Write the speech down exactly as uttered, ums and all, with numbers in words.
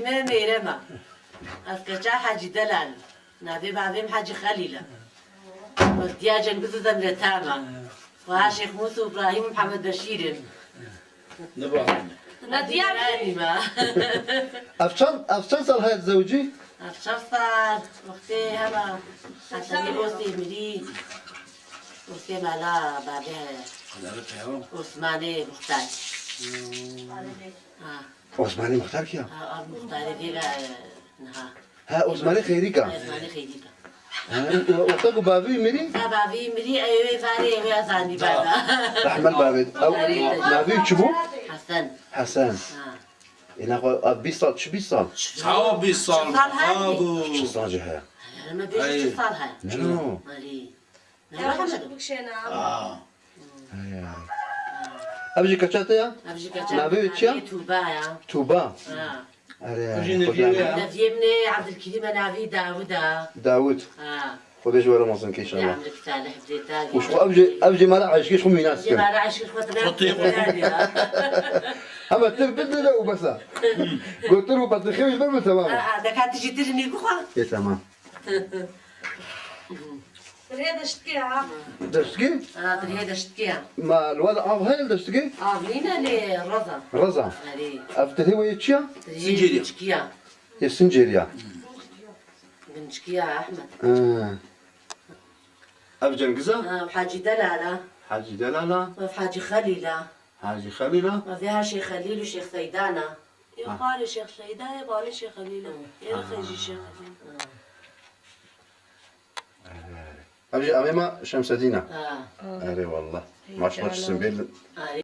Me mêre me. Ez keça Hecî Delal. Navê bavê min Hecî Xelîl e. Westiya Cengiz û Zemre Tama. Wa Şêx Mûs û Îbrahîm û Mihemed Beşîr in. Ne baş e. Ne diyar. Yanî me. Ev çend, ev çend sal heye zewicî? Ev çar sal. Wextê hema Hesenî Osê mirî. Osê mala babê Osmanê Muxtar. Ha. Osmanî Muxtar kî ya? Ha, ev Muxtarê vê ve, niha. Ha, Osmanî Xeyrîka. Osmanî Xeyrîka. Ha, û, û wexta ku bavî mirî? Ha, bavî mirî, ew ê varê, ew ê azanî bada. Rehmet bavê. Ew, bavî çi bû? Hesen. Hesen. Ha. Îna xwe, a, bîst sal, çi bîst sal? Çawa bîst sal? Çi sal heye? Abo. Çi sal jî heye? Heme bêjî çi sal heye? No, no. Erê. Ya, Rehmet. Bikşêne. Aa. Ev jî keça te ya? Ev jî keça. Navê wê çi ya? Navê Tuba ya. Tuba. Ha. Erê, Xwedê. Neviyê min ê Ebdilkerîm e, navê Dawid e. Dawid. Ha. Xwedê ji we re mezin ke inşallah. Emrik salih bidê ta. Û ji xwe ev jî, ev jî mala eşkê ji xwe mînas kin. Mala eşkê xwe tira. Xwedê xwe. Hema tir bidire û besa. Gotir û petrixê wî ber bi temam. Ha, ha, deka tu jî tir nî bixwe. Ê, temam. Tirhê deştikê ha. Deştikê? Ha, tirhê deştikê ya. Ma li we de av heye li deştikê? Av nîne lê reza. Reza. Erê. Ev tirhê we yê çi ya? Tirhê Sincêrî. Gunçkî ya. Yê sincêrî ya. Gunçkî ya Ehmed. Ha. Ev Cengiz e? Ha, ev Hacî Delal e. Hacî Delal e. Ev Hacî Xelîl e. Hacî Xelîl e. Ev ê ha Şêx Xelîl û Şêx Seydan e. Ê xalê Şêx Seyda, ê balê Şêx Xelîl e. Ê rixê jî Şêx Xelîl. Ev jî amê me Şemsedîn e. Ha. Erê wallah. Maşallah, çi simbêl. Erê.